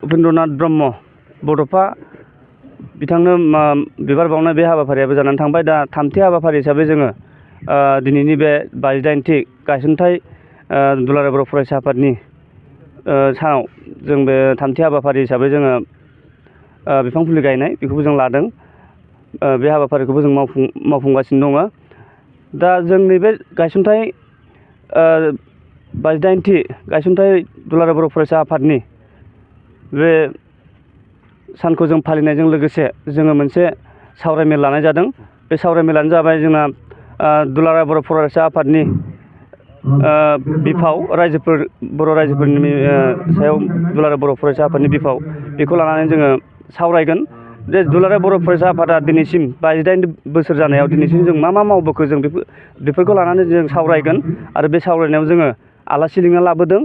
उपेन्द्रनाथ ब्रह्म बड'फा बिथांनो बिबार बावनाय बे हाबाफारियाबो जानानै थांबाय। दा थामथि हाबाफारि हिसाबै जोङो दिनैनि बे 52थि गायसनथाइ दुलाराय बर' फरायसा आफादनि सानाव जों बे थामथि हाबाफारि हिसाबै जोङो बिफां फुलि गायनाय बेखौबो जों लादों। बे हाबाफारिखौबो जों मावफुंगासिनो दङ। दा जोंनि बे गायसनथाइ 52थि गायसनथाइ दुलाराय बर' फरायसा आफादनि बे सानखौ जों फालिनायजों लोगोसे जोङो मोनसे सावरायमेल लानाय जादों। बे सावरायमेलानो जाबाय जोंना दुलाराय बर' फरायसा आफादनि बिफाव बर' रायजोफोरनि सायाव दुलाराय बर' फरायसा आफादनि बिफाव बेखौ लानानै जोङो सावरायगोन। जे दुलाराय बर' फरायसा आफादा दिनैसिम 52 बोसोर जानायाव दिनैसिम जों मा मावबोखो जों बेफोरखौ लानानै जों सावरायगोन। आरो बे सावरायनायाव जोङो आलासि लिंना लाबोदों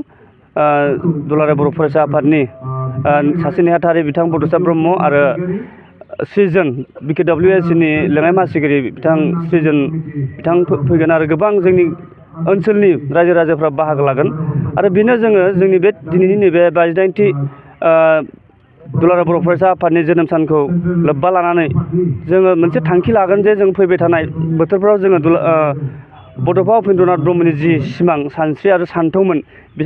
दुलाराय बर' फरायसा आफादनि सासे नेहाथारि बिथां बड'सा ब्रह्म आरो सृजोन BKWSनि लेङाइ मासिगिरि बिथां सृजोन बिथां फैगोन आरो गोबां जोंनि ओनसोलनि रायजो राजाफ्रा बाहागो लागोन। आरो बेनो जोङो जोंनि बे दिनैनि नैबे 52थि दुलाराय बर' फरायसा आफादनि जोनोम सानखौ लोब्बा लानानै जोङो मोनसे थांखि लागोन जे जों फैबाय थानाय बोथोरफ्राव जोङो बड'फा उपेन्द्रनाथ ब्रह्मनि जि सिमां सानस्रि आरो सान्थौमोन